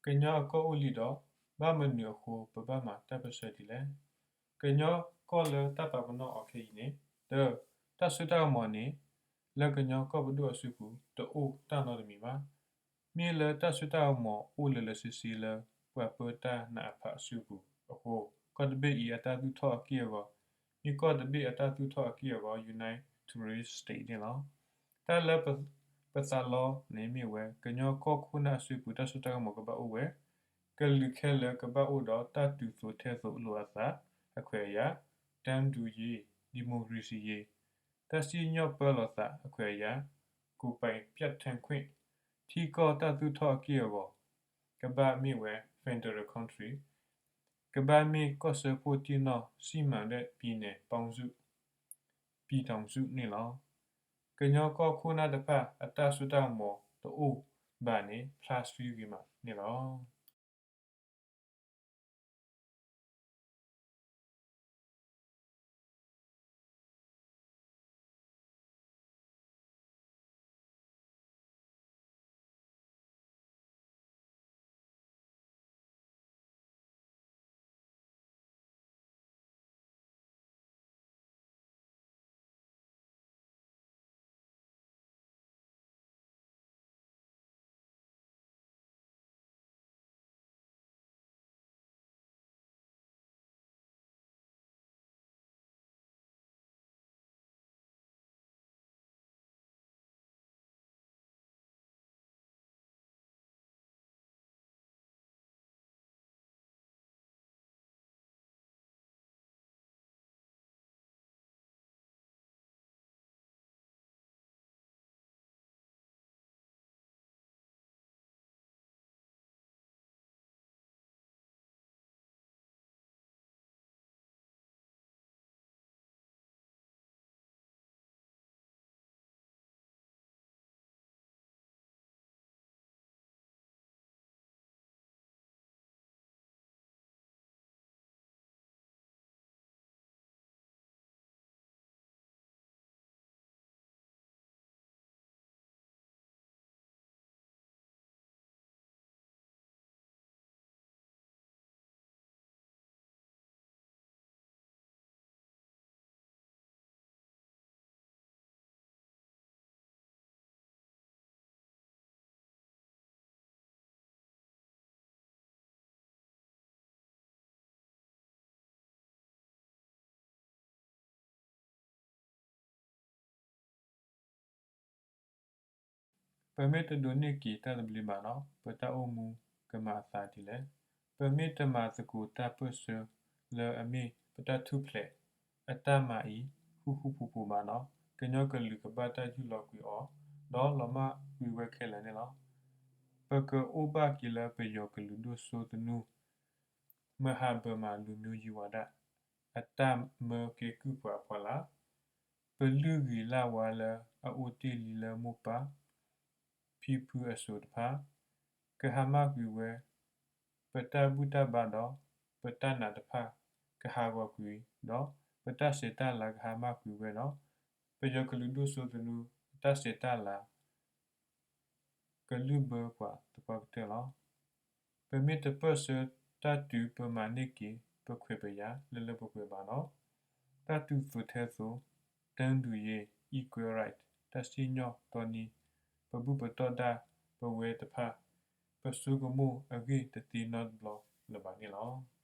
ကညီအကီၢ်အိၣ်လံဒီး ဘၣ်မနုၤအဃိပဘၣ်မၤတၢ်ပၢၢ်ဆၢဒ်လဲၣ်. ကညီကီၢ်လၢတၢ်ပာ်ပနီၣ်အီၤခဲအံၤန့ၣ်, တၢ, တၢ်စိတၢ်ကမီၤန့ၣ် လၢကညီကီၢ်ပဒိၣ်အစုပူၤ တအိၣ်တၢ်နီတမံၤဘၣ်. မ့ၢ်လၢတၢ်စိတၢ်ကမီၤအိၣ်လၢာ်လၢာ်ဆ့ဆ့လၢပှၤပၢတၢ်နးအဖးအစုပူၤအဃိ, ကီၢ်တဘ့ၣ်အံၤအတၢ်သူၣ်ထီၣ်အက့ၢ်အဂီၤ, မ့ၢ်ကီၢ်တဘ့ၣ်အတၢ်သူၣ်ထီၣ်အက့ၢ်အဂီၤ United States န့ၣ်လီၤ. တၢ်လၢပသးလီန့ၣ်မ့ၢ်ဝဲ ကညီကီၢ်ခိၣ်နၢ်အစုပူၤ တၢ်စိတၢ်ကမီၤကဘၣ်အိၣ်ဝဲ, ကလုာ်ခဲလၢာ်ကဘၣ်အိၣ်ဒီးတၢ်တုၤသိးထဲသိးလိာ်အသးအခွဲးအယာ်, တၢ်ဒုးယ့ၤ, ဒံၣ်မိၣ်ကရ့စံၣ်ယ့ၤ, တ၁စံၣ်ညီၣ်ပၢလီၤသးအခွဲးအယာ်, ကိးပၢ်ပၠၣ်ထၢၣ်ခွ့ၣ်, ထံကီၢ်တၢ်သူၣ်ထီၣ်အက့ၢ်အဂီၤ ကဘၣ်မ့ၢ်ဝဲ federal country, ကဘၣ်မ့ၢ်ကီၢ်စၢဖှိၣ်တံၢ်နီၣ်စံၣ်မၤဒဲး ပြည်နယ်ပေါင်းစု, ပြည်ထောင်စု န့ၣ်လီၤ. ကညီကီၢ်ခိၣ်နၢ်တဖၣ်အတၢ်စိတၢ်ကမီၤတအိၣ်ဘၣ်န့ၣ် ဖျါဆှံဂ့ၤမးန့ၣ်လီၤ. ပမ့ၢ်တဒိးန့ၢ်က့ၤတၢ်သဘျ့ဘၣ်ဒီး ပတၢ်အိၣ်မူကမၤအသးဒ်လဲၣ်. ပမ့ၢ်တမၤသကိးတၢ်ပၢၢ်ဆၢလၢအမ့ၢ်ပတၢ်ထူၣ်ဖျဲးအတၢ်မၤအံၤ ဃူဃူဖိးဖိးဘၣ်ဒီး ကညီကလုာ်ကဘၣ်တၢ်ယူးလီၤကွံာ်အီၤ ဒီးလီၤမၢ်ကွံာ်ဝဲခဲလၢာ်န့ၣ်လီၤ. ပကအိၣ်ဘၣ်က့ၤလၢပယီၤကလုာ်ဒိၣ်စိသနူ မဟာဗမာလူမျိုးကြီးဝါဒ အတၢ်မၢကဲကုၢ်ပှၤအဖီလာ်, ပလုၢ်ဂံၢ်လၢ်ဝါလၢအအိၣ်တ့ၢ်လံလၢမိၢ်ပၢ်ဖံဖုအစိၤတဖၣ် ကဟါမၢ်ကွံာ်ဝဲ, ပတၢ်ဘူၣ်တၢ်ဘါဒီးပတၢ်နာ်တဖၣ်ကဟးဂီၤကွံာ်ဒီး ပတၢ်ဆဲးတၢ်လၤကဟါမၢ်ကွံာ်ဝဲဒီး ပယီၤကလုာ်ဒိၣ်စိသနူအတၢ်ဆဲးတၢ်လၤ ကလုၢ်ဘၢပှၤသပှၢ်ကတၢၢ်လီၤ. ပမ့ၢ်တပၢၢ်ဆၢတၢ်တုၤပမၤန့ၢ်က့ၤ ပခွဲးပယာ်လၢလၢပှဲၤပှဲၤဘၣ်ဒီး တၢ်တုၤသိးထဲသိး, တၢ်ဒုးယ့ၤ, equal right, တၢ်စံၣ်ညီၣ်တီနံၤ, ပဘူၣ်ပတီၢ်ဒၣ်ပဝဲတဖၣ် ပဆိကမိၣ်အဂ့ၢ်တသ့နီတဘျီလၢၤဘၣ်န့ၣ်လီၤ.